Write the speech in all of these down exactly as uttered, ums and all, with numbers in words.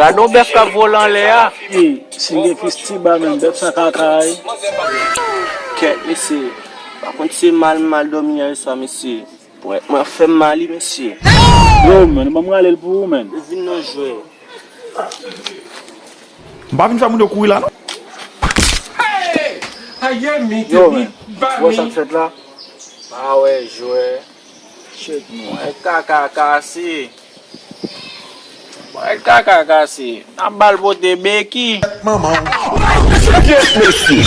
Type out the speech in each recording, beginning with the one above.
Gade yon bèf k ap vole anlè a. Ey, si m gen fis Tiba menm, bèf sa kaka wi. Kèt, mesye. Pa konn se mal m mal dòmi yè swa, mesye. Mwen, mwen fè m mal wi, mesye. Yo, man, ban m rale l pou ou, man. Ou vin nan jwè. M pa vin fè moun yo kouri la, non. Yo, men, wè sa k fèt la? Pa wè jwè. Shit, man. Mwen kaka kase. Mwen kaka kase. N ap ba l pote beki. Manman w. Kèt, mesye.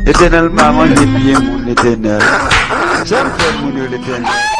Letènèl pa manje pye moun, Letènèl. Jan m fè moun yo, Letènèl.